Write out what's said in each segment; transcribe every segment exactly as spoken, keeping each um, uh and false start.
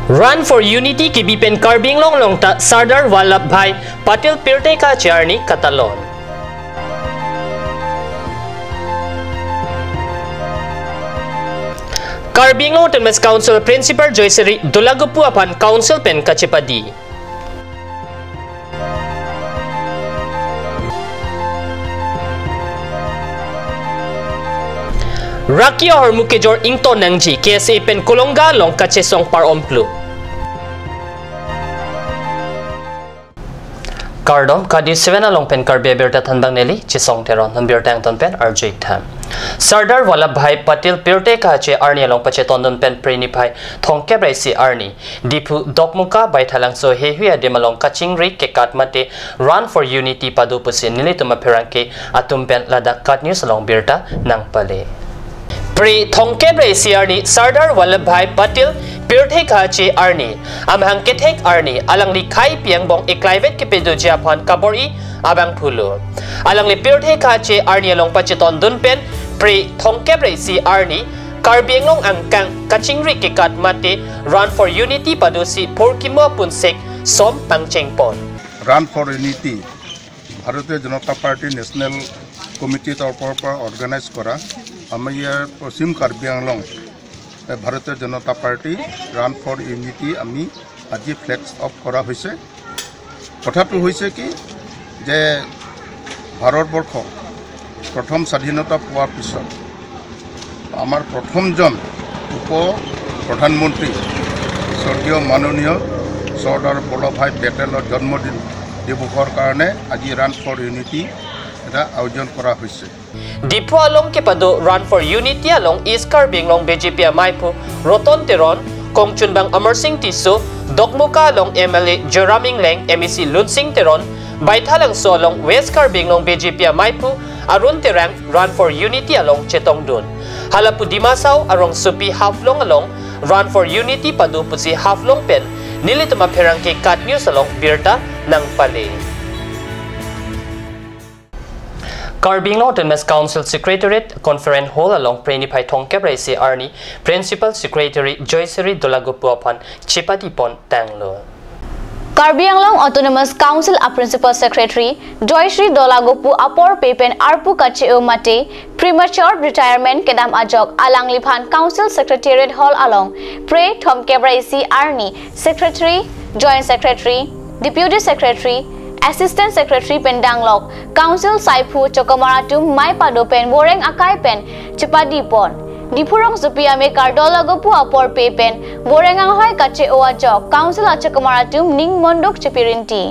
Run for Unity kebi pen Karbi Anglong along ta Sardar Vallabhbhai Patel pirthe kache arni katalon. Karbi Anglong Autonomous Council Principal Joycery Dolagupu aphan Council pen kachepadi. Raki ahormu kejor ington nangji, K S A pen Kolonga along kachesong par-om plu. Kardom, Kadi Seven along pen Karbi abirta thanbang neli, Chisong Teron, non birta angton pen arju-ik tha. Sardar Vallabhbhai Patel pirthe kache arni along pachetondun pen Phre niphai thomkep ra isi arni Diphu Dokmoka Baithalangso heihui adim along kachingri kekat mate Run for Unity pado pusi nelitum apherangke atum pen ladak KAT News along birta nangpale. Phre thomkep ra isi arni Sardar Vallabhbhai Patel pirthe kache arni, amahang kethek arni, alangli khei pi angbong eklaivet kepedoji aphan kabor-i abangphu lo. Alangli pirthe kache arni along pachetondun pen Phre thomkep ra isi arni Karbi Anglong angkang kachingri kekat mate Run for Unity padosi phurkimo apunsek som pangchengpon. Run for Unity, ভাৰতীয় জনতা party national কমিটিৰ তৰফৰ পৰা অৰ্গেনাইজ কৰা আমাৰ ইয়াৰ পশ্চিম কাৰ্বি আংলং, এ, ভাৰতীয় জনতা party run for unity আমি আজি Flags of কৰা হৈছে। কথাটো হৈছে কি যে ভাৰতবৰ্ষ প্ৰথম স্বাধীনতা পোৱাৰ পিছত আমাৰ প্ৰথমজন উপ প্ৰধানমন্ত্ৰী স্বৰ্গীয় মাননীয় চৰ্দাৰ বল্লভভাই পেটেলৰ জন্মদিন দিৱসৰ কাৰণে আজি ৰাণ ফৰ ইউনিটি এটা আয়োজন কৰা হৈছে। Diphu along kepado Run for Unity along East Karbi Anglong B J P amaiphu Roton Teron, kongchunbang Amarsing Tisso, Dokmoka along M L A Joyram Engleng, M A C Lunsing Teron, Baithalangso along West Karbi Anglong B J P amaiphu Arun Terang Run for Unity along chetongdun. Hala pu Dima Hasao arongsopi Haflong along Run for Unity pado pusi Haflong pen nelitum apherangke KAT News along birta nangpale. Karbi Anglong Autonomous Council Secretariat Conference Hall along Phre niphai thomkep ra isi arni Principal Secretary Joycery Dolagupu aphan chepadi pon tanglo. Karbi Anglong Autonomous Council a Principal Secretary Joycery Dolagupu apor pe pen arpu kache-o mate premature retirement kedam ajok alangliphan Council Secretariat Hall along Phre thomkep ra isi arni Secretary, Joint Secretary, Deputy Secretary, Assistant Secretary pen danglok Council saiphu chokomar atum mei pado pen voreng akai pen chepadi pon. Diphu rongsopi amekar Dolagupu apor pe pen voreng anghoi kache-o ajok Council achokomar atum ning monduk chepirinti.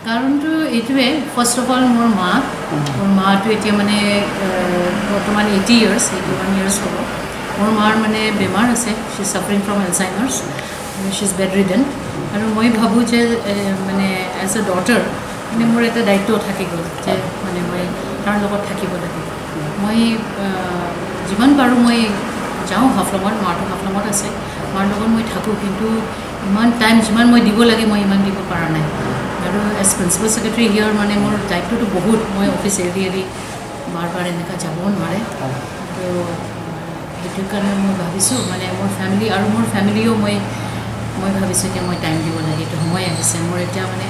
কাৰণটো এইটোৱে, first of all মোৰ মা, মোৰ মাটো এতিয়া মানে, এ, বৰ্তমান এইটি years, eighty one years হ'ব। মোৰ মাৰ মানে বেমাৰ আছে, she is suffering from Alzheimer's, she is bedridden। আৰু মই ভাবোঁ যে, এ, মানে এজ এ ডটাৰ, মানে মোৰ এটা দায়িত্ব থাকি গ'ল যে মানে মই তাৰ লগত থাকিব লাগে। মই, এ, যিমান পাৰোঁ মই যাওঁ হাফলঙত, মাৰটো হাফলঙত আছে, মাৰ লগত মই থাকোঁ, কিন্তু ইমান টাইম যিমান মই দিব লাগে, মই ইমান দিব পৰা নাই। আৰু এজ প্ৰিন্সিপাল ছেক্ৰেটাৰী হিয়াৰ মানে মোৰ দায়িত্বটো বহুত, মই অফিচ এৰি এৰি বাৰ বাৰ এনেকুৱা যাব নোৱাৰে। হয়। তো সেইটো কাৰণে মই ভাবিছোঁ, মানে মোৰ ফেমিলি আৰু মোৰ ফেমিলিও মই, মই ভাবিছোঁ যে মই টাইম দিব লাগে, এইটো সময় আহিছে। মোৰ এতিয়া মানে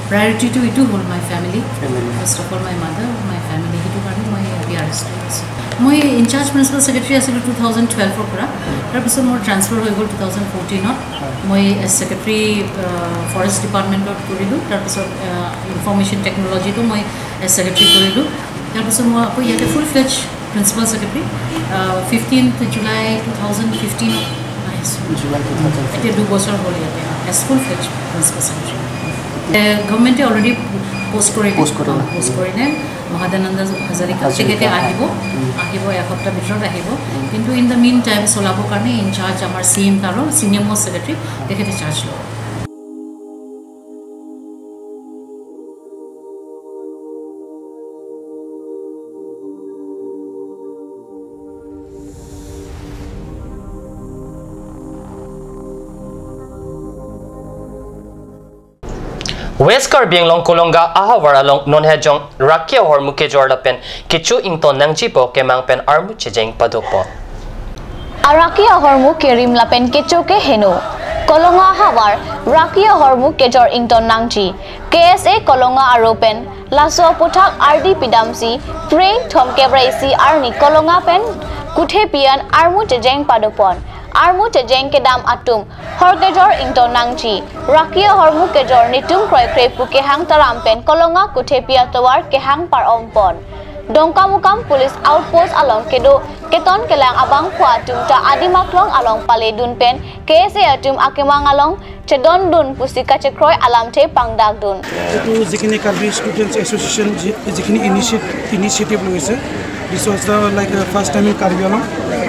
প্ৰায়ৰিটিটো এইটো হ'ল, my family. Family. First of all my mother, my family, সেইটো কাৰণে মই বি আৰ এছটো লৈছোঁ। মই ইনচাৰ্জ প্ৰিন্সিপাল ছেক্ৰেটাৰী আছিলোঁ টু থাউজেণ্ড টুৱেলভৰ পৰা, তাৰপিছত মোৰ ট্ৰেন্সফাৰ হৈ গ'ল টু থাউজেণ্ড ফ'ৰ্টিনত। হয়। মই এজ ছেক্ৰেটাৰী, আহ, ফৰেষ্ট ডিপাৰ্টমেণ্টত কৰিলোঁ, তাৰপিছত, আহ, ইনফৰ্মেশ্যন টেকন'লজিটো মই এজ ছেক্ৰেটাৰী কৰিলোঁ। তাৰপিছত মই আকৌ ইয়াতে full fledge principal secretary, uh, fifteenth July two thousand ফিফটিনত আহিছোঁ। July two thousand fifteen. এতিয়া দুবছৰ হ'ল ইয়াতে as full fledge principal secretary. এ, গভৰ্ণমেণ্টে অলৰেডি পষ্ট কৰি দিলে। পষ্ট কৰি দিলে। পষ্ট কৰিলে। মহাদানন্দ হাজৰিকা, হাজৰিকা, তেখেতে হয়। আহিব, উম। আহিব, এসপ্তাহ ভিতৰত আহিব। উম। কিন্তু ইন দ্য মিন টাইম চলাবৰ কাৰণে ইনচাৰ্জ আমাৰ চি এম তাৰো, ছিনিয়ৰ মষ্ট ছেক্ৰেটাৰী, তেখেতে চাৰ্জ ল'ব। West Karbi Anglong Kolonga ahavar along non hejong raki ahormu kejor lapen kecho ington nangjipo kemang pen armu chejeng padopon. Araki ahormu kerim lapen kecho keheno. Kolonga ahavar raki ahormu kejor ington nangji. K S A Kolonga aro pen laso aputhak ardi pidamsi Phre thomkep ra isi arni Kolonga pen Kuthepi an armu chejeng padopon. Armu chejeng kedam atum hor kejor ington nangji. Raki ahormu kejor netum kroikre pu kehang taram pen Kolonga Kuthepi atovar kehang par-ompon. Dongkamukam Police Outpost along kedo keton kelang abangphu atum ta adim aklong along paledun pen K S A atum akemang along chedondun pusi kachekroi alamthe pangdakdun. এইটো যিখিনি Karbi students association যি- যিখিনি initiate initiative লৈছে, this was the like first time in Karbi Anglong.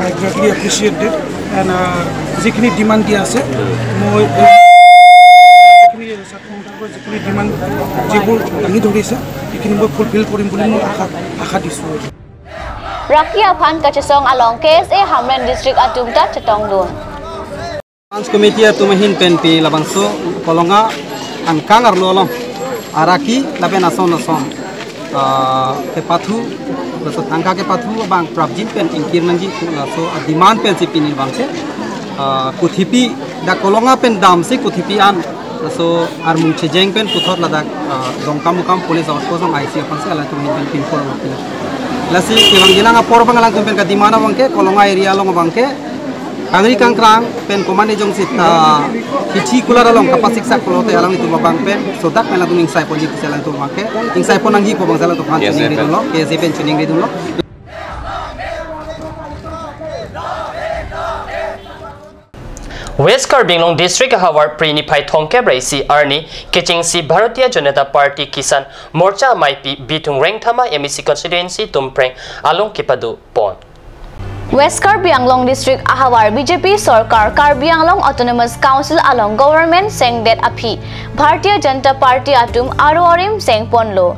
I greatly appreciate it and যিখিনি ডিমাণ্ড দিয়া আছে মই যিখিনি ছাত্ৰ সন্থাৰ পৰা যিখিনি ডিমাণ্ড যিবোৰ দাঙি ধৰিছে সেইখিনি মই ফুলফিল কৰিম বুলি মই আশা আশা দিছোঁ। Raki aphan kachesong along K S A Hamren District atum ta chetongdun. Dance committee atum ahin pen pi labangso Kolonga angkang arlo along araki lapen ason ason ah, kepathu, laso tangka kepathu abang prapjin pen ingkir nangji laso demand pensi pini abangke ah, Kuthepi dak Kolonga pen damsi Kuthepi an laso armu chejeng pen puthot ladak ah, Dongkamukam Police Outpost along I C aphansi alangtum ahin pen pinpon along pini. Lasi kevang jinang apor abang alangtum pen kademand abangke Kolonga area along abangke kangri kangkrang pen komatne jongsi ah, hithi kular along kapasiksak pulote alanglitum abang pen sodak pen alangtum ingsai ponji pusi alangtum abangke ingsai pon nangji pu abangsi alangtum aphan Yes, yes, chiningri dunlo, K S A pen chiningri dunlo. West Karbi Anglong District ahavar Phre niphai thomkep ra isi arni kechengsi Bharatiya Janata Party Kisan Morcha ameipi Bithung Rengthama M A C constituency Tumpreng along kepado pon. West Karbi Anglong District ahavar B J P sorkar Karbi Anglong Autonomous Council along government sengdet aphi Bharatiya Janata Party atum aro arim sengponlo.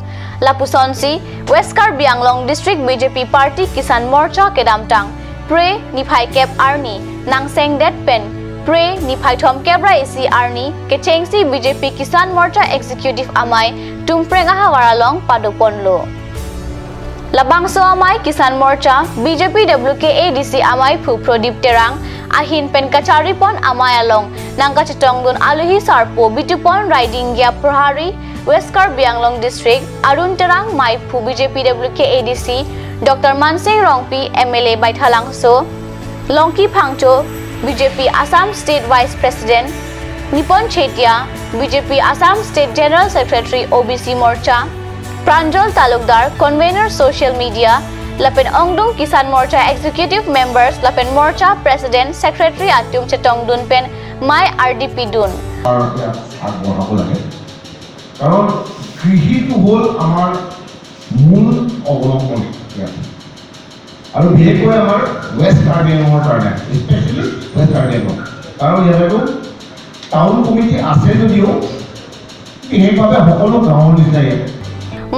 Lapusonsi West Karbi Anglong District B J P Party Kisan Morcha kedamtang Phre niphai kep arni nangsengdet pen Phre niphai thomkep ra isi arni kechengsi B J P Kisan Morcha Executive amei Tumpreng ahavar along padoponlo. Labangso amei Kisan Morcha B J P W K A D C ameiphu Prodip Terang ahin pen kacharipon amei along nangkachetongdun alohi sarpo Bitupon Riding Gap Prohari West Karbi Anglong District, Arun Terang meiphu B J P W K A D C, Doctor Mansing Rongpi M L A Baithalangso, Longki Phangcho B J P Assam State Vice President, Nipon Chetia B J P Assam State General Secretary O B C Morcha, Pranjal Talukdar Convener Social Media, lapen ongdung Kisan Morcha Executive Members lapen Morcha President Secretary atum chetongdun pen mei ardi pidun. আমাৰ ইয়াত আগবঢ়াব লাগে। কাৰণ কৃষিটো হ'ল আমাৰ মূল অৱলম্বন ইয়াত। আৰু বিশেষকৈ আমাৰ ৱেষ্ট কাৰ্বি আংলঙৰ কাৰণে, স্পেচিয়েলি ৱেষ্ট কাৰ্বি আংলং। কাৰণ ইয়াতেতো টাউন কমিটি আছে যদিও বিশেষভাৱে সকলো গাঁৱৰ নিচিনা ইয়াত।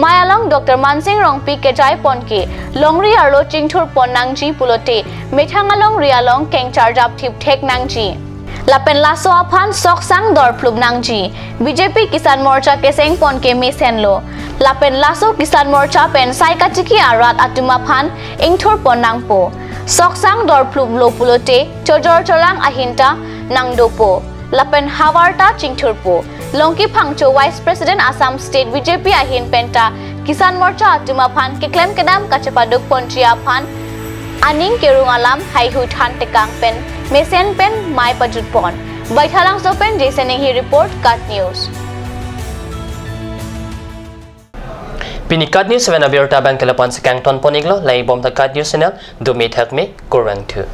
Mei along Doctor Mansing Rongpi kejaiponke longri arlo chingthurpon nangji pulote methang along ri along kengchar japthip thek nangji. Lapen laso aphan soksang dorphlup nangji. B J P Kisan Morcha kesengponke mesenlo. Lapen laso Kisan Morcha pen sai kachiki arat atum aphan ingthurpon nangpo. Soksang dorphlup lo pulote chojor cholang ahin ta nangdopo. Lapen havar ta chingthurpo. Longki Phangcho Vice President Assam State B J P ahin penta Kisan Morcha atum aphan keklem kedam kachepadukponji aphan aning kerung alam haihui than tekang pen mesen pen mei pajutpon. Baithalangso pen Jason Enghi report, KAT News. Pini KAT News seven abirta abangke lapu-an si kangtonpon-iklo, langponbomtha KAT News channel, dome thakme, kurvangthu.